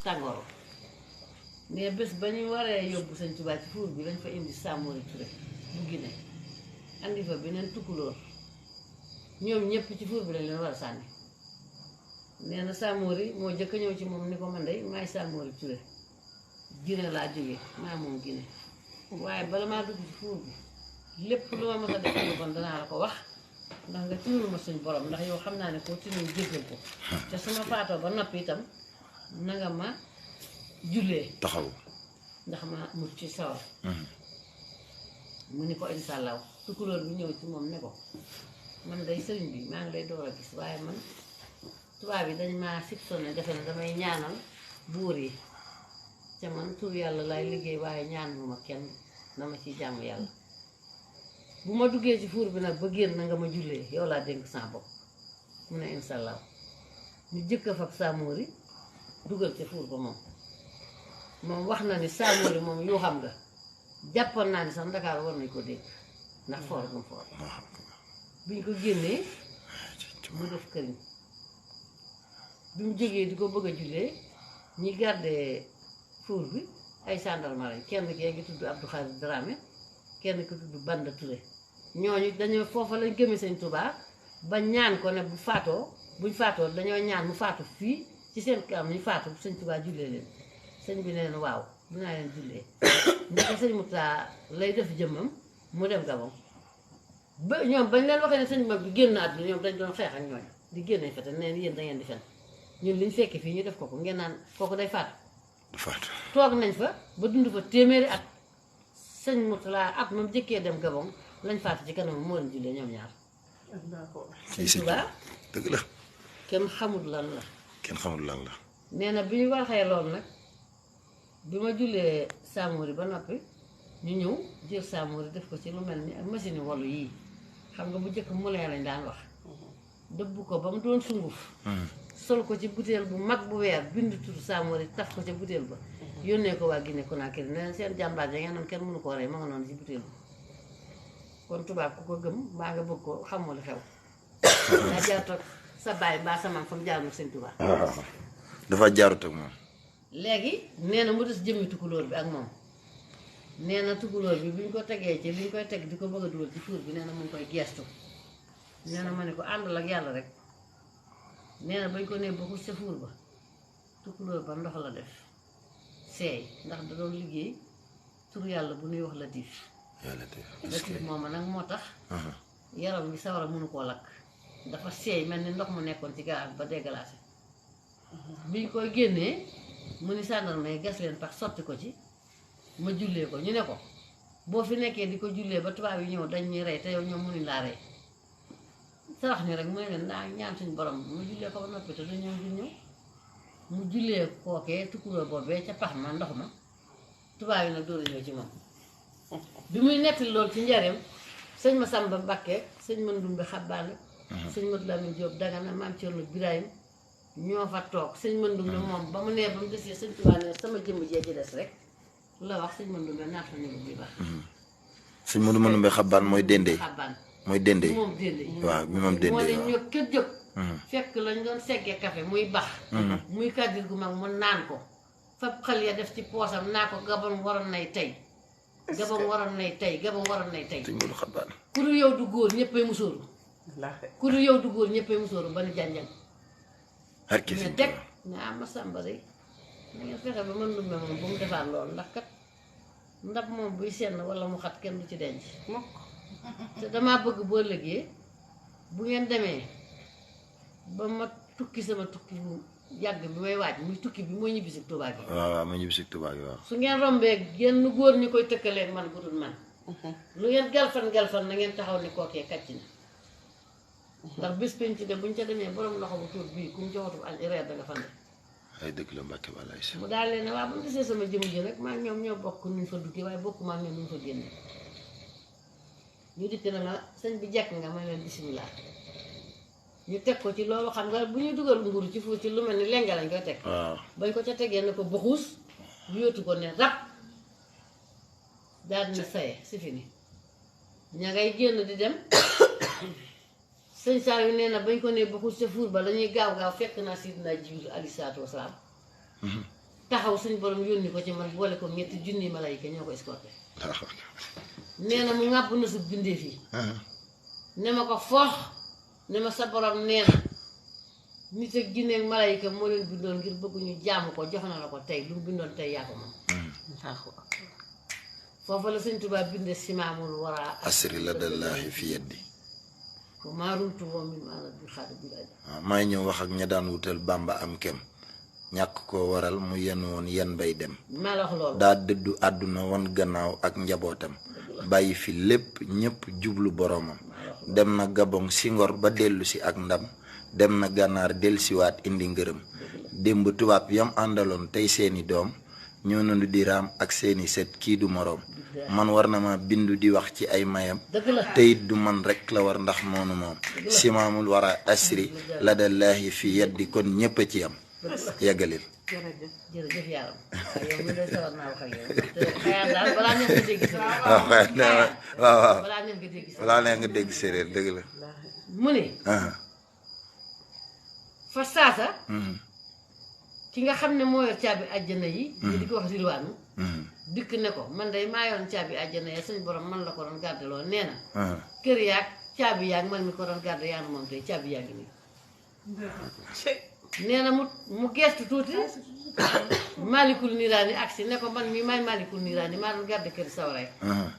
tàngoor mais bés ba ñu waree yóbbu Sëñ Tuubaa ci fuur bi lañ fa indi Samori Touré bu Guinée andi fa beneen tukkulóor ñoom ñëpp ci fuur bi lañ leen war a sànni nee na Samori moo jëkk a ñëw ci moom ni ko man day maay Samori Touré Guinée laa jógee maa moom Guinée waaye bala maa dugg ci fuur bi lépp lu ma mës a def lu bon danaa la ko wax ndax nga tiirul ma suñ borom ndax yow xam naa ne koo tiirul jéggal ko te su ma faatoo ba noppi itam nanga ma jullee taxaw ndax ma mucc ci sawar mu ni ko insha allah tukkulóor bi ñëw ci moom ne ko man day sëriñ bi maa ngi lay door a gis waaye man tubaab yi dañ maa soupçonné defe ne damay ñaanal buur yi te man tur yàlla lay liggéey waaye ñaanuma kenn dama ciy jàmm yàlla bu ma duggee ci fuur bi nag ba génn na nga ma jullee yow laa dénk sa bopp mu ne insha allah ñu jëkk a fab Samori dugal ca fuur ba moom wax na ni Samori moom yoo xam nga jàppoon naa ni sax Ndakaar war nañ ko dégg ndax foor gum foor biñ ko génnee mu def këriñ bi mu jógee di ko bëgg a jullee ñi gardé fuur bi ay gendarme lañ kenn kee ngi tudd Abdou Khadir Dramé kenn ki tudd Banda Touré ñooñu dañoo foofa lañ gëmee Sëñ Tuubaa ba ñaan ko ne buñ faatoo dañoo ñaan mu faatu fii ci seen kam ñu faatu Sëñ Tuubaa jullee leen sëñ bi ne leen waaw dinaa leen jullee ndeke sëñ Moussa lay def jëmmam mu dem Gabon ba ñoom bañ leen waxee ne sëñ mag bi génn àdduna ñoom dañ doon xeex ak ñooñu di génne fete neen yéen da ngeen di fen ñun liñ fekkee fii ñu def ko ngeen naan kooku day faatu toog nañ fa ba dund fa téeméeri at sëñ Moussa at moom jëkkee dem Gabon lañ faatu ci kanam moo leen jullee ñoom ñaar Sëñ Tuubaa dëgg la kenn xamul lan la nee na bi ñu waxee loolu nag bi ma jullee Samori ba noppi ñu ñëw jël Samori def ko ci lu mel ni ak machine wolu yii xam nga bu njëkk moulin lañ daan wax dëbb ko ba mu doon sunguf sol ko ci butéel bu mag bu weer bind tur Samori taf ko ca butéel ba yónnee ko waa Guinée Conakry ne seen jàmbaar ja ngeen noonu kenn mënu koo rey ma nga noonu ci butéel ba kon tubaab ku ko gëm mbaa nga bëgg ko xamoo li xew daa jaarut ak sa baay mbaa sa maam fa mu jaarul Sëñ Tuubaa dafa jaarut ak moom léegi nee na mu des jëmmi tukkulóor bi ak moom nee na tukkulóor bi ñu ko tegee ci li ñu koy teg di ko bëgg a dugal ci fuur bi nee na mu ngi koy geestu nee na ma ne ko àndal ak yàlla rek nee na bañ ko nee ba sa fuur ba tukkulóor ba ndox la def seey ndax da doon liggéey tur yàlla bu nuy wax Latif Latif moom nag moo tax yaram bi sawara mënu koo lakk dafa seey mel ni ndox mu nekkoon ci gaal ba déglacé biñ koy génnee mu ni sàndarma yi gas leen pax sotti ko ci ma jullee ko ñu ne ko boo fi nekkee di ko jullee ba tubaab yi ñëw dañ ñuy rey te yow ñoom mënuñ laa rey sarax ni rek mu ne leen naa ñaan suñu borom mu jullee ko ba noppi te du ñëw mu jullee kookee tukkulóor boobee ca pax ma ndox ma tubaab yi nag dóor a ñëw ci moom bi muy nettali loolu ci njareem sëñ Masamba Mbakke sëñ Mandumbe Xabbaane sëñ Madu Lamin Jóob Dagana maam Cerno Birahim ñoo fa toog sëñ Mandumbe moom ba mu nee ba mu desee Sëñ Tuubaa ne sama jëmm jee ci des rek la wax sëñ Mandumbe naat fa ñëw bi baax sëñ Mandumbe Xabbaan mooy dendee mooy dendee moom dendee waaw bi moom dendee moo ne ñoo kër jóg fekk lañ doon seggee café muy bax muy kàddir gu mag mu naan ko fab xel ya def ci poosam naa ko Gabon waroon nay tey Gabon waroon nay tey sëñ Madu Xabbaan ku dul yow du góor ñëppay musóoru ku dul yow du góor ñëppay musóoru ba ni janjang ne deg ne ma sàmba rek na ngeen fexe ba mën lumbe moom bu mu defaat loolu ndax kat ndab moom buy senn wala mu xat kenn du ci denc te damaa bëgg boo lëgee bu ngeen demee ba ma tukki sama tukki bu yàgg bi may waaj muy tukki bi mooy ñibbisi Tuubaa gi waaw ma ñibbisi Tuubaa gi waaw su ngeen rombee genn góor ñi koy tëkkaleeg man bu dul man lu ngeen galfan na ngeen taxaw ni kookee kàcc na ndax bis penc de buñ ca demee borom loxo bu tuut bii ku mu joxatu añ reer danga fan de ay dëgg la Mbàkke walaay si mu daal leen ne waaw bu mu desee sama jëmm ji rek maa ñoom ñoo bokk nuñ fa duggee waaye bokk maa ñoom nuñ fa génne ñu dikk na ma sëñ bi jekk nga may leen bisimilah ñu teg ko ci loolu xam nga bu ñuy dugal mburu ci fu ci lu mel ni lenga lañ koy teg bañ ko ca tegee ne ko buxuus yóotu ko ne rab daal dina saye si fi ni ña ngay génn di dem sëñ Saliou nee na bañ ko ne ba xus ca fuur ba dañuy gaaw fekk naa Sidina Jibril alayhi salaatu wasalaam taxaw suñ borom yónni ko ci man boole ko ñetti junni malayka ñoo ko escorté nee na mu ŋàpp na su bindee fii ne ma ko foox ne ma sa borom nee na nit ak jinne ak malayka moo leen bindoon ngir bëgg ñu jaamu ko jox na la ko tey lu mu bindoon tey yaa ko moom foofu la sëñ Tuubaa binde simaamul wara asri ladallahi fi yaddi ko maarumtu woon min maana bi xaada bi laaj may ñëw wax ak ña daan wutal Bàmba am kem ñàkk ko waral mu yenn woon yen bay dem maa la wax loolu daa dëddu àdduna woon gannaaw ak njabootam bàyyi fi lépp ñépp jublu boroomam dem na Gabon si ngor ba dellu si ak ndam dem na gànnaar dellusiwaat indi ngërëm démb tubaab yam àndaloon tey seeni doom ñoo nandu di raam ak seeni set kii du moroom man war na ma bindu di wax ci ay mayam teyit du man rek la war ndax moonu moom simaamul wara asri ladallahi fi yaddi kon ñépp a ci am yeggalil jërëjëf yàlla yow mi de sawar naa wax ak yow xëy daal balaa ñëw nga dégg séeréer waaw balaa ñëw nga dégg séeréer balaa nee nga dégg séeréer dëgg la mu ne fa saasa ki nga xam ne moo yor caabi àjjana yi ñu di ko wax rilwaanu dikk ne ko man day maa yoon caabi àjjana yi suñ borom man la ko doon gàddaloo nee na kër yaag caabi yaag man mi ko doon gàdd yaa na moom tey caabi yaa ngi nii nee na mu geestu tuuti malikul niiraani agsi ne ko man mi maay malikul niiraani maa doon gàdde kër sawray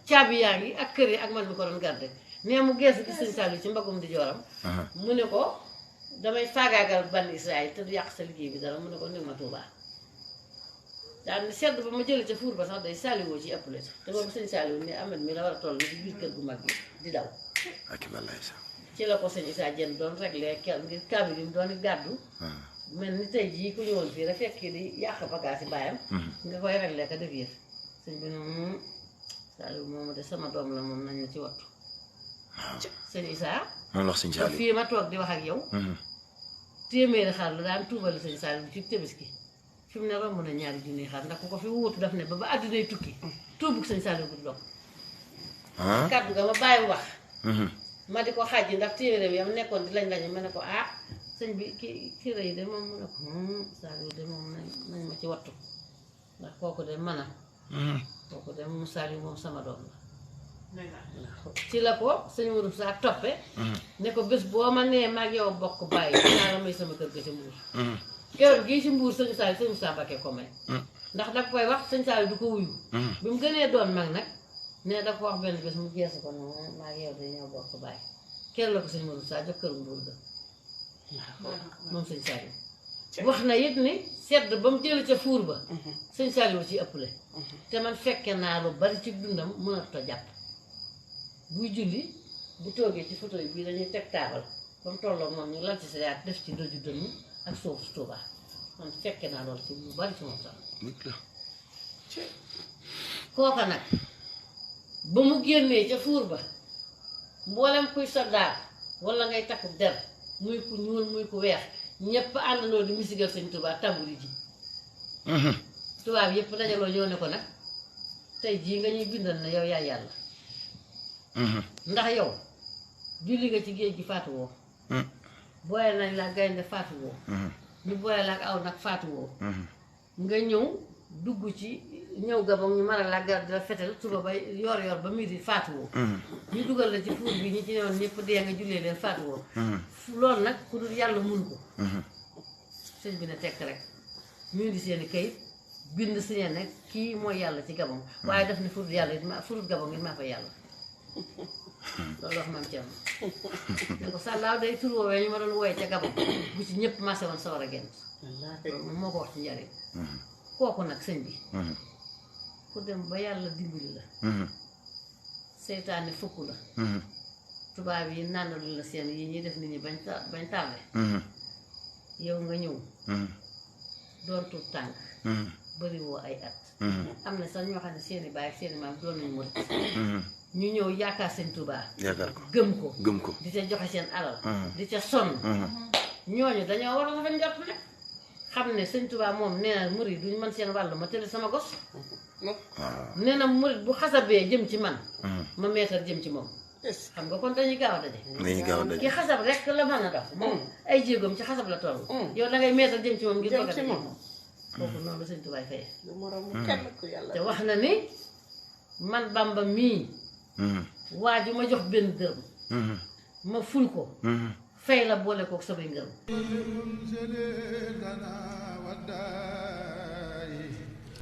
caabi yaa ngi ak kër yi ak man mi ko doon gàdde nee mu geestu gis sëñ Saliou ci mbagum di jooram mu ne ko damay faagaagal ban Israël te du yàq sa liggéey bi dara mu ne ko ndég ma Tuubaa daal ni sedd ba ma jële ca fuur ba sax day Saliou ci ëppale te boobu sëñ Saliou ne Ahmed mi la war a toll ni ci biir kër gu mag gi di daw ci la ko sëñ Issa Diène doon réglé ngir kaabi bi mu doon gàddu mel ni tey jii ku ñëwoon fii rek fekk di yàq bagage yi baayam nga koy réglé ka def yëf sëñ bi ne Saliou moomu de sama doom la moom nañ ma ci wattu sëñ Issa moom wax sëñ Saliou fii ma toog di wax ak yow téeméeri xar la daan tuubali sëñ Saliou ci Tabaski fi mu ne romb na ñaari junni xar ndax ku ko fi wuutu daf ne ba àddinay tukki tuubug sëñ Saliou bu dog kàddu nga ma bàyyi wax ma di ko xàjji ndax téeméer bi yam nekkoon di lañ lañu ma ne ko sëñ bi ki rëy de moom mu ne ko Saliou de moom nañ ma ci wattu ndax kooku de mën a kooku de mu Saliou moom sama doom la ci la ko sëñ Mourou saa toppe ne ko bés boo ma nee maag yow bokk bàyyi dinaa la may sama kër ga ci Mbuur keroog gii ci Mbuur sëñ Saliou sëñ Moussa Mbacké ko may ndax daf koy wax sëñ Saliou du ko wuyu bi mu gënee doon mag nag ne da ko wax benn bés mu geesu ko noonu maa ngi yow dañoo bokk bàyyi keroog la ko sëñ Mourou saa jox këru Mbuur ga moom sëñ Saliou wax na it ni sedd ba mu jële ca fuur ba sëñ Saliou ci ëpple te man fekke naa lu bari ci dundam mënat a jàpp buy julli bu toogee ci photo yi bii dañuy teg taabal ba mu tolloo moom ñu lal ci sa yaat def ci doju dënn ak suufu Tuubaa man fekke naa loolu ci lu bari ci moom sax kooka nag ba mu génnee ca fuur ba mboolem kuy soldaar wala ngay takku der muy ku ñuul muy ku weex ñëpp àndandoo di musigal sëñ Tuubaa tàmbali ji tubaab yëpp dajaloo ñoo ne ko nag tey jii nga ñuy bindal na yow yaay yàlla ndax yow julli nga ci géej gi faatu woo booyal nañ la gaynde faatu woo ñu booyal ak aw nag faatu woo nga ñëw dugg ci ñëw Gabon ñu mën a la gar di la fetal suba ba yor yor ba midi faatu woo ñu dugal la ci fuur bi ñi ci newoon ñëpp dee nga jullee leen faatu woo loolu nag ku dul yàlla mun ko sëñ bi ne tekk rek ñu indi seeni kayit bind signé ne kii mooy yàlla ci Gabon waaye daf ne furut yàlla it ma furut Gabon it maa fa yàlla loolu wax maam Thierno ne ko sàllaaw day tur woowee ñu ma doon wooyee ca Gabon bu ci ñëpp maase woon sawar a génn loolu moom moo ko wax ci njariñ kooku nag sëñ bi ku dem ba yàlla dimbali la seytaane fukk la tubaab yi nàndalu la seen yi ñuy def nit ñi bañ tardé yow nga ñëw doon tuut tànk bëri woo ay at am na sax ñoo xam ne seeni baay ak seeni maam doon nañu murit ñu ñëw yaakaar sëñ Tuubaa yaakaar ko gëm ko di ca joxe seen alal di ca sonn ñooñu dañoo war a rafet njort nag xam ne sëñ Tuubaa moom nee na murit duñ mën seen wàllu ma tëdd sama gos nee na murit bu xasabee jëm ci man ma meetar jëm ci moom xam nga kon dañuy gaaw a daje. dañuy gaaw a daje. ki xasab rek la mën a dox. moom ay jéegoom ci xasab la toll. yow da ngay meetal jëm ci moom ngir bëgg a daje moom. kooku noonu la sëñ Tuubaa fayee. te wax na ni man Bamba mii. waa ji ma jox benn dërëm. ma ful ko. fay la boole kook samay ngërëm.